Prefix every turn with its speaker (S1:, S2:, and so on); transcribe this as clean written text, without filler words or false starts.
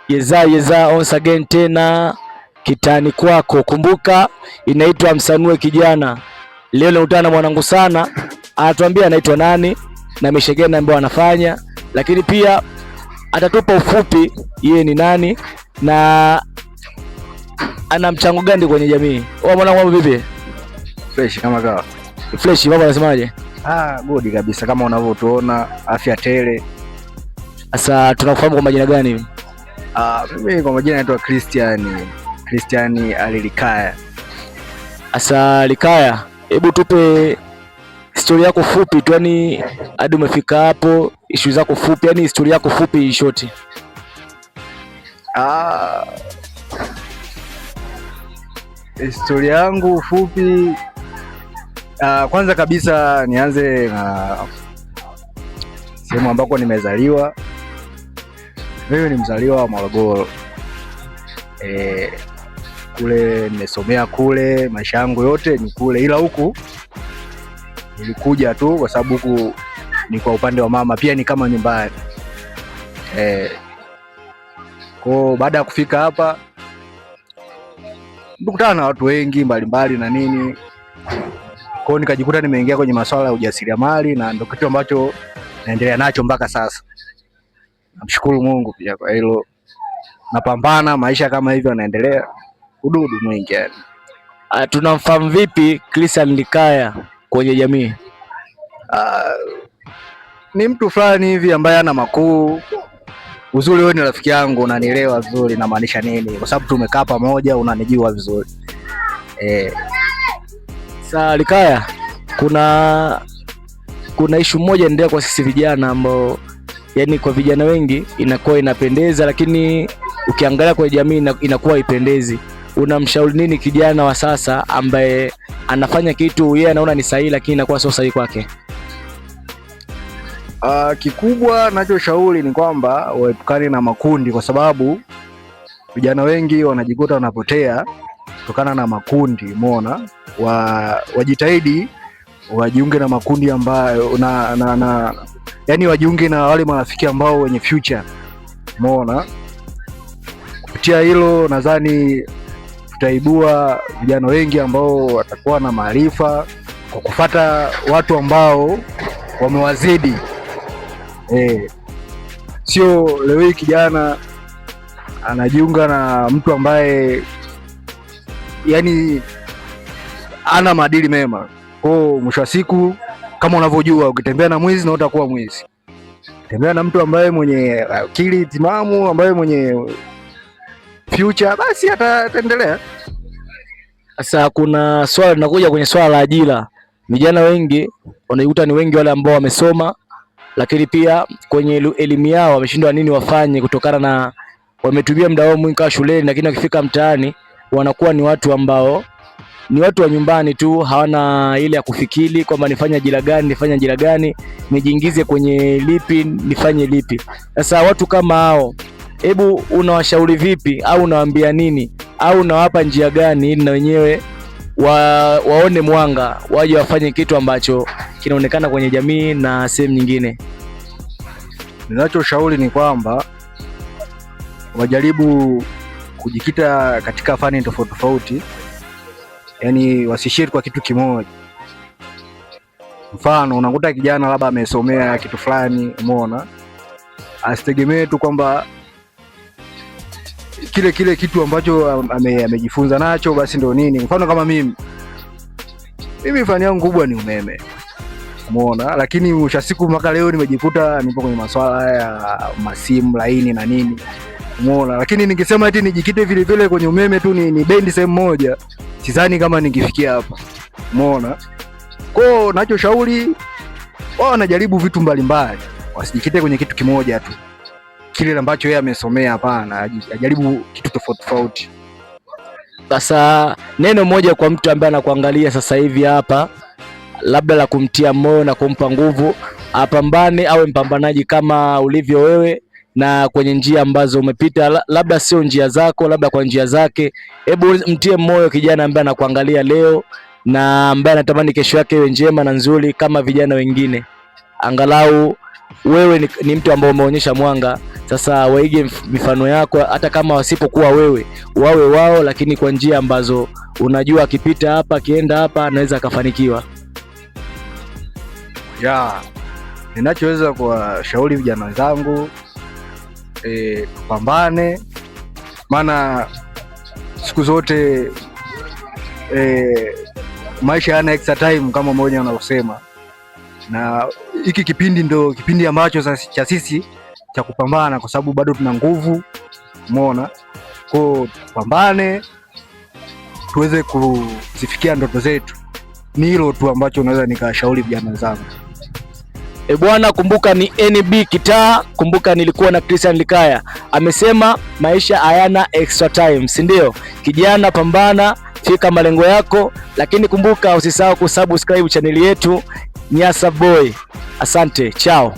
S1: Yeza yeza, once again tena kitani kwako. Kumbuka inaitwa Msanue Kijana. Leo nakutana na mwanangu sana, anatuambia anaitwa nani na mishe gani ambayo anafanya, lakini pia atatupa ufupi yeye ni nani na ana mchango gani kwenye jamii. Wewe mwanangu, mambo vipi?
S2: Fresh kama kawa.
S1: Fresh, baba anasemaje?
S2: Ah, good kabisa kama unavyotuona, afya tele.
S1: Sasa tunakufahamu kwa majina gani hivi?
S2: Ah, mimi kwa majina naitwa Christian, Christian Alilikaya.
S1: Sasa Likaya, hebu tupe historia yako fupi tu, yani hadi umefika hapo, issue zako fupi, yani historia yako fupi in short.
S2: Ah, historia yangu fupi. Ah, kwanza kabisa nianze na sehemu ambako nimezaliwa. Mimi ni mzaliwa wa Morogoro. E, kule nimesomea kule, maisha yangu yote ni kule, ila huku nilikuja tu kwa sababu huku ni kwa upande wa mama, pia ni kama nyumbani. E, kwa baada ya kufika hapa nilikutana na watu wengi mbalimbali na nini, kwa nikajikuta nimeingia kwenye masuala ya ujasiriamali na ndio kitu ambacho naendelea nacho mpaka sasa. Namshukuru Mungu pia kwa hilo, napambana, maisha kama hivyo yanaendelea, ududu mwingi yani.
S1: Tunamfahamu vipi Christian Likaya kwenye jamii?
S2: Ni mtu fulani hivi ambaye ana makuu. Uzuri wewe ni rafiki yangu, unanielewa vizuri namaanisha nini, kwa sababu tumekaa pamoja, unanijua vizuri eh.
S1: Sasa Likaya, kuna ishu moja endelea kwa sisi vijana ambao, yani kwa vijana wengi inakuwa inapendeza, lakini ukiangalia kwa jamii inakuwa haipendezi. Unamshauri nini kijana wa sasa ambaye anafanya kitu yeye anaona ni sahihi, lakini inakuwa sio sahihi kwake?
S2: Kikubwa nachoshauri ni kwamba waepukane na makundi, kwa sababu vijana wengi wanajikuta wanapotea kutokana na makundi. Umeona, wajitahidi wajiunge na makundi ambayo na yani wajiunge na wale marafiki ambao wenye future. Umeona, kupitia hilo nadhani tutaibua vijana wengi ambao watakuwa na maarifa kwa kufata watu ambao wamewazidi. Sio leo hii kijana anajiunga na mtu ambaye yani ana maadili mema. Kwa mwisho wa siku, kama unavyojua, ukitembea na mwizi na utakuwa mwizi. Tembea na mtu ambaye mwenye akili timamu, ambaye mwenye future, basi ataendelea.
S1: Sasa kuna swala linakuja kwenye swala la ajira. Vijana wengi wanajikuta ni wengi wale ambao wamesoma, lakini pia kwenye elimu yao wameshindwa nini wafanye, kutokana na wametumia muda wao mwingi kwa shuleni, lakini wakifika mtaani wanakuwa ni watu ambao ni watu wa nyumbani tu, hawana ile ya kufikiri kwamba nifanye ajira gani, nifanye ajira gani, nijiingize kwenye lipi, nifanye lipi. Sasa watu kama hao, hebu unawashauri vipi au unawaambia nini au unawapa njia gani ili na wenyewe waone mwanga, waje wafanye kitu ambacho kinaonekana kwenye jamii na sehemu nyingine?
S2: Ninachoshauri ni kwamba wajaribu kujikita katika fani tofauti tofauti, yani wasishiri kwa kitu kimoja. Mfano, unakuta kijana labda amesomea kitu fulani, umeona, asitegemee tu kwamba kile kile kitu ambacho amejifunza nacho basi ndio nini. Mfano kama mimi fani yangu kubwa ni umeme, umeona, lakini mwisho wa siku mpaka leo nimejikuta nipo kwenye masuala ya masimu laini na nini, umeona. Lakini ningesema eti nijikite vile vile kwenye umeme tu ni bendi sehemu moja, sidhani kama ningefikia hapa, umeona. Kwao nachoshauri wao wanajaribu vitu mbalimbali, wasijikite kwenye kitu kimoja tu kile ambacho yeye amesomea. Hapana, ajaribu kitu tofauti tofauti.
S1: Sasa neno moja kwa mtu ambaye anakuangalia sasa hivi hapa, labda la kumtia moyo na kumpa nguvu, apambane, awe mpambanaji kama ulivyo wewe na kwenye njia ambazo umepita, labda sio njia zako, labda kwa njia zake. Hebu mtie moyo kijana ambaye anakuangalia leo na ambaye anatamani kesho yake iwe njema na nzuri kama vijana wengine. Angalau wewe ni mtu ambaye umeonyesha mwanga. Sasa waige mifano yako, hata kama wasipokuwa wewe, wawe wao, lakini kwa njia ambazo unajua akipita hapa, akienda hapa, anaweza akafanikiwa.
S2: Ya, ninachoweza kuwashauri vijana wenzangu tupambane, maana siku zote maisha yana extra time kama mmoja wanaosema, na hiki kipindi ndo kipindi ambacho cha sisi cha kupambana, kwa sababu bado tuna nguvu, umeona. Kwa tupambane tuweze kuzifikia ndoto zetu. Ni hilo tu ambacho naweza nikashauri vijana wenzangu.
S1: E bwana, kumbuka ni NB Kitaa. Kumbuka nilikuwa na Christian Likaya, amesema maisha hayana extra time, si ndio? Kijana, pambana, fika malengo yako, lakini kumbuka usisahau kusubscribe chaneli yetu Nyasa Boy. Asante, chao.